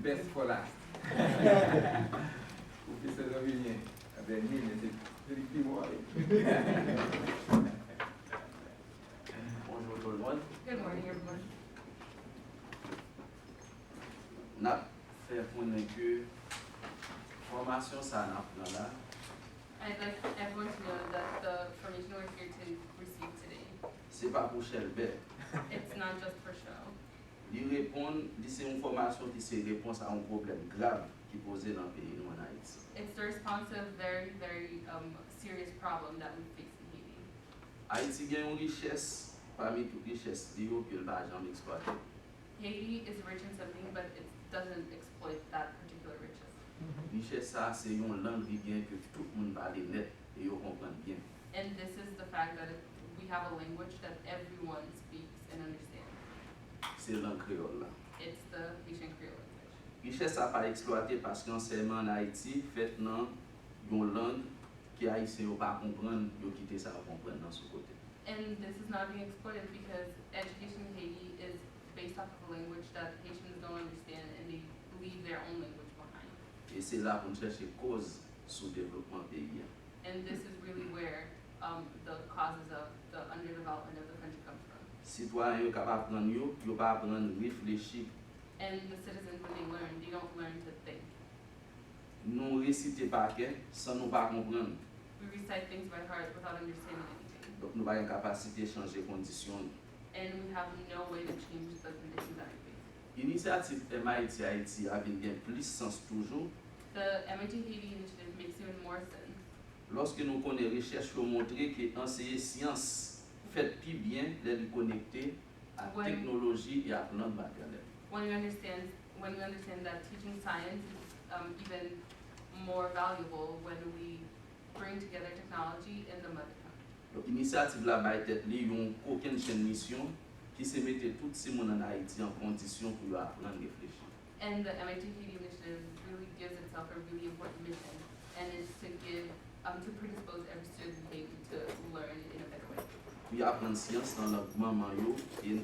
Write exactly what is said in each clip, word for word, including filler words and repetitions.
Best for last. Pwofesè Jean Julien. Ebyen, li, men se, se li ki pi bon, wi. Bonjou tout moun. Good morning, everyone. N ap fè konnen ke fòmasyon sa a n ap pran la, I'd like everyone to know that the formation we're here to receive today, se pa pou chèlbè. It's not just for show. Li reponn, li se yon fòmasyon ki se repons a yon pwoblèm grav ki poze nan peyi nou ann Ayiti. It's the response to a very, very, um, serious problem that we face in Haiti. Ayiti gen yon richès, pami tout richès li yo, ke l pa janm eksplwate. Haiti is rich in something, but it doesn't exploit that particular riches. Richès sa a se yon lang li gen ke tout moun pale nèt e yo konprann byen. And this is the fact that it, we have a language that everyone speaks and understands. Se lang kreyòl la. It's the Haitian Creole language. Richès sa pa eksplwate paske ansèyman ann Ayiti fèt nan yon lang ke Ayisyen yo pa konprann, yo kite sa yo konprann nan sou kote. And this is not being exploited because education in Haiti is based off of a language that Haitians don't understand and they leave their own language behind. E se la pou n chèche koz sou devlopman peyi a. And this is really where, um, the causes of the underdevelopment of the country comes from. Sitwayen yo k ap aprann yo, yo pa aprann reflechi. And the citizens, when they learn, they don't learn to think. Nou resite pa kè san nou pa konprann. We recite things by heart without understanding anything. Donk, nou pa gen kapasite chanje kondisyon nou. And we have no way to change the conditions that we face. Inisyativ M I T Haiti a vin gen plis sans toujou. The M I T Haiti initiative makes even more sense. Lòske nou konnen rechèch yo montre ke anseye syans fèt pi byen lè li konekte ak When teknoloji e ak lang matènèl. When we understand, when we understand that teaching science is, um, even more valuable when we bring together technology and the mother tongue. Donk, inisyativ la bay tèt li yon kokenn chenn misyon ki se mete tout timoun ann Ayiti an kondisyon pou yo aprann reflechi. And the M I T Haiti initiative really gives itself a really important mission, and it's to give, um, to predispose every student in Haiti to learn in a better way. Pou y aprann syans nan lang manman yo e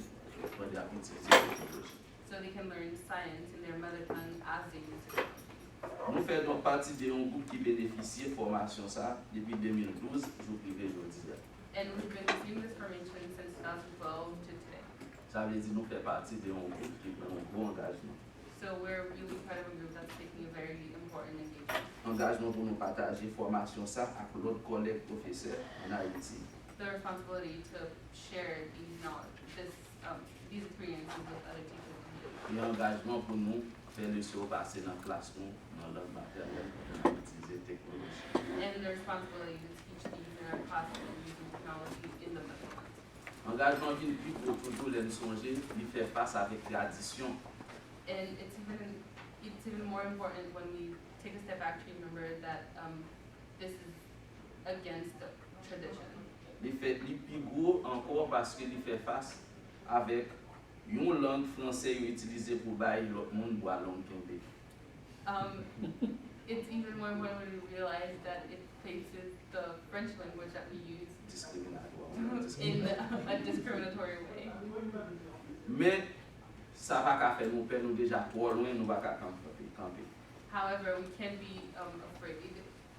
pandan y ap itilize teknoloji. So they can learn science in their mother tongue as they use technology. Nou fè donk pati de yon gwoup ki benefisye fòmasyon sa a depi de mil douz jouk rive jodi a. And we've been receiving this formation since two thousand twelve to today. Sa vle di nou fè pati de yon gwoup ki pran yon gwo angajman. So we're really part of a group that's taking a very important engagement. Angajman pou nou pataje fòmasyon sa ak lòt kòlèg pwofesè ann Ayiti. The responsibility to share these knowledge, this, um, these experiences with other teachers in Haiti. E angajman pou nou fè leson yo pase nan klas nou, nan lang matènèl, pandan n ap itilize teknoloji. And the responsibility to teach these in our classes using technology in the mother tongue. Angajman vin pi gwo toujou lè n sonje li fè fas avèk tradisyon. And it's even, it's even more important when we take a step back to remember that, um, this is against the tradition. Li fè, li pi gwo ankò paske li fè fas avèk yon lang fransè yo itilize pou bay lòt moun bwa long kenbe. Um, it's even more important when we realize that it faces the French language that we use in a discriminatory way. Men, sa pa ka fè nou pè, nou deja twò lwen, nou pa ka kanpe, kanpe. However, we can't be, um, afraid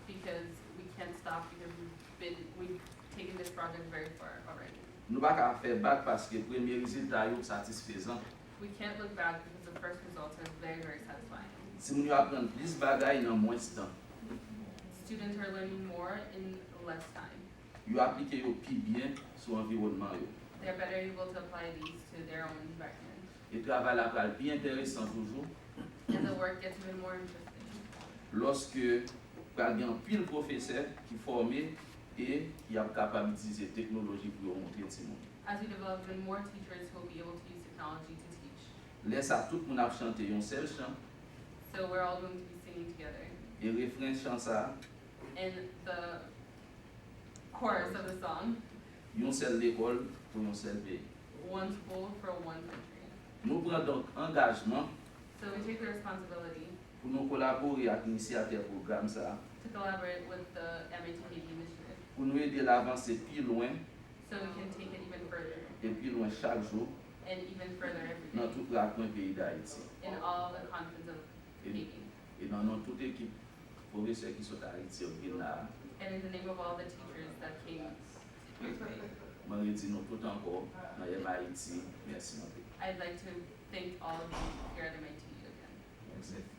because we can't stop because we've been, we've taken this project very far already. Nou pa ka fè bak paske premye rezilta yo satisfezan. We can't look back because the first results are very, very satisfying. Timoun yo aprann plis bagay nan mwens tan. Students are learning more in less time. Yo aplike yo pi byen sou anviwònman yo. They're better able to apply these to their own environment. E travay la pral pi enteresan toujou. And the work gets even more interesting. Lòske pral gen anpil pwofesè ki fòme e ki ap kapab itilize teknoloji pou yo montre timoun. As we develop, even more teachers who will be able to use technology to teach. Lè sa, tout moun ap chante yon sèl chan. So we're all going to be singing together. E refren chan sa a. And the chorus of the song. Yon sèl lekòl pou yon sèl peyi. One school for one country. Nou pran donk angajman. So we take the responsibility. Pou nou kolabore ak inisyatè pwogram sa a. To collaborate with the M I T Haiti initiative. Pou nou ede l avanse pi lwen. So we can take it even further. E pi lwen chak jou. and even further every nan day tout rakwen peyi Dayiti. In all the continents of E, Haiti. E nan non tout ekip pwofesè ki sot Ayiti yo k vin la a, And in the name of all the teachers that came, mwen redi nou tout ankò nan M I T, mèsi anpil. I'd like to thank all of you here at M I T again. Mèsi.